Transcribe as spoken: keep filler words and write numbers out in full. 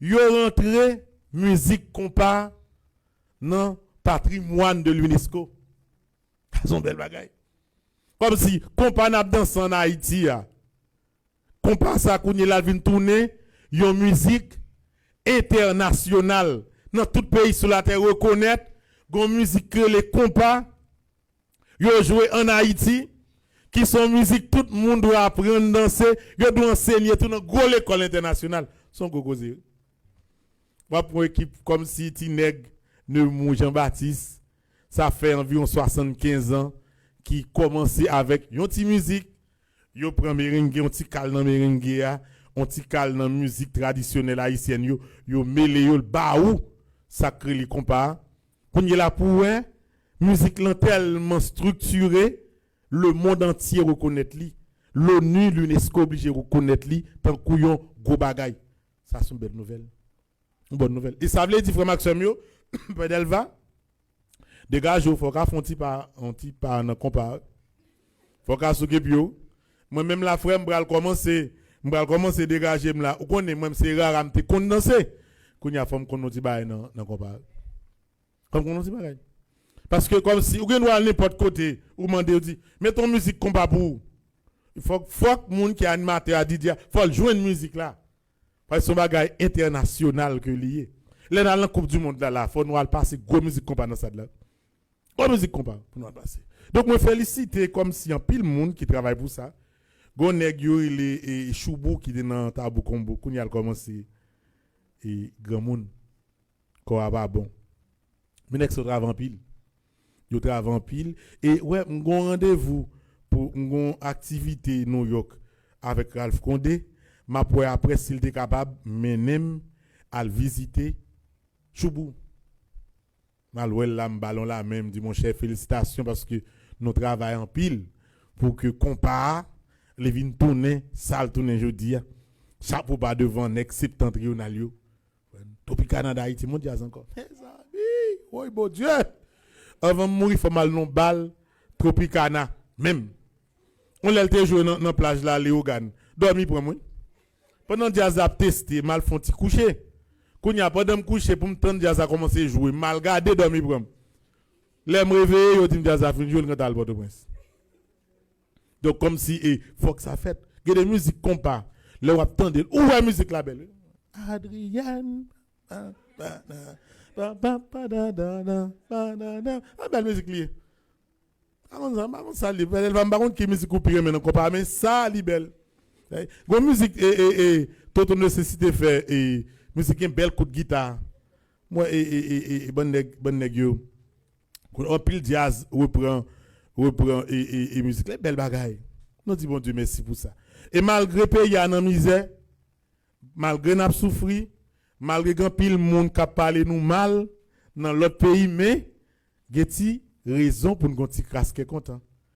yo rantre mizik konpa nan patrimwàn de l'UNESCO. Sa se yon bèl bagay. Kòmsi konpa n ap danse ann Ayiti a, konpa sa kounye la vin tounen yon mizik entènasyonal. Nan tout peyi sou latè rekonèt, gon mizik ki rele konpa, yo jwe ann Ayiti, ki se yon mizik tout moun dwe aprann danse, yo dwe ansenye tou nan gwo lekòl entènasyonal. Se yon gwo koze wi. W ap wè ekip kòmsi ti nèg Nemours Jean Baptiste, sa fè anviwon swasannkenz an, ki kòmanse avèk yon ti mizik, yo pran merenge, yon ti kal nan merenge a, yon ti kal nan mizik tradisyonèl ayisyèn yo, yo mele yo, l ba ou sa k rele konpa a. Kounye la pou w wè, mizik lan tèlman striktire, lemonn antye rekonèt li. L'ONU, l'UNESCO oblije rekonèt li tankou yon gwo bagay. Sa se yon bèl nouvèl. Yon bòn nouvèl. E sa vle di, frè m ak sè m yo, Pè Dèlva, degaje w, fò w ka fè yon ti pa, yon ti pa nan konpa. Fò w ka souke pye w. Mwen menm la, frè m, m pral kòmanse, m pral kòmanse degaje m la. Ou konnen, mwen, se rara m te konn danse. Kounye a, fò m konn yon ti bagay nan, nan konpa. Fò m konn yon ti bagay. Paske kòmsi, ou gen dwa al nenpòt kote, ou mande, yo di, "Met yon mizik konpa pou ou." Fòk, fòk moun ki animatè a, D J a, fò l jwenn mizik la. Paske se yon bagay entènasyonal ke li ye. Lè n al nan Koup di Mond la, la, fò nou al pase gwo mizik konpa nan stad la. Gwo mizik konpa pou nou al pase. Donk, mwen felisite kòmsi anpil moun ki travay pou sa. Gon nèg yo rele, e, Choubou ki te nan Tabou Konbo. Kounye a l kòmanse, e, granmoun. Kò a pa bon. Men nèg sa yo travay anpil. Yo travay anpil. E, wè, m gon randevou pou, m gon aktivite Nouyòk avèk Ralph Condé. M ap wè apre si l te kapab mennen m al vizite Choubou. M al wè l la, m ba l yon lamen, m di, "Monchè, felisitasyon paske nou travay anpil pou ke konpa a, li vin tounen sa l tounen jodi a." Chapo ba devan nèg Septentrional yo. Tropicana d'Haïti, mon djaz ankò. Mezanmi, woy, Bondye! Anvan m mouri, fò m al nan bal Tropicana, menm. Yon lè l te jwe nan, nan plaj la, Leyogàn. Dòmi pran m, wi. Pandan djaz la ap teste, m al fè yon ti kouche. Kounye a, pandan m kouche, pou m tann djaz la kòmanse jwe, m al gade, dòmi pran m. Lè m reveye, yo di m djaz la fin jwe, l rantre al Pòtoprens. Donk, kòmsi, e, fòk sa fèt. Gen de mizik konpa, lè w ap tande l, ou wè mizik la bèl, wi. Adrienne, pa, pa, pa, pa, pa, pa, da, da, da, pa, da, da. An bèl mizik li ye. Pa konn sa, pa konn sa li bèl. M pa konn ki mizik ou pi renmen nan konpa, men sa li bèl. Gon mizik, e, e, e, Toto Nesesite fè, e, mizik gen bèl kout gita. Mwen, e, e, e, e, e, bann nèg, bann nèg yo. Anpil djaz repran, repran, e, e, e, mizik la, bèl bagay. Nou di Bondye mèsi pou sa. E malgre peyi a nan mizè, malgre n ap soufri, malgre gen anpil moun k ap pale nou mal nan lòt peyi, men gen ti rezon pou n gen yon ti kras kè kontan.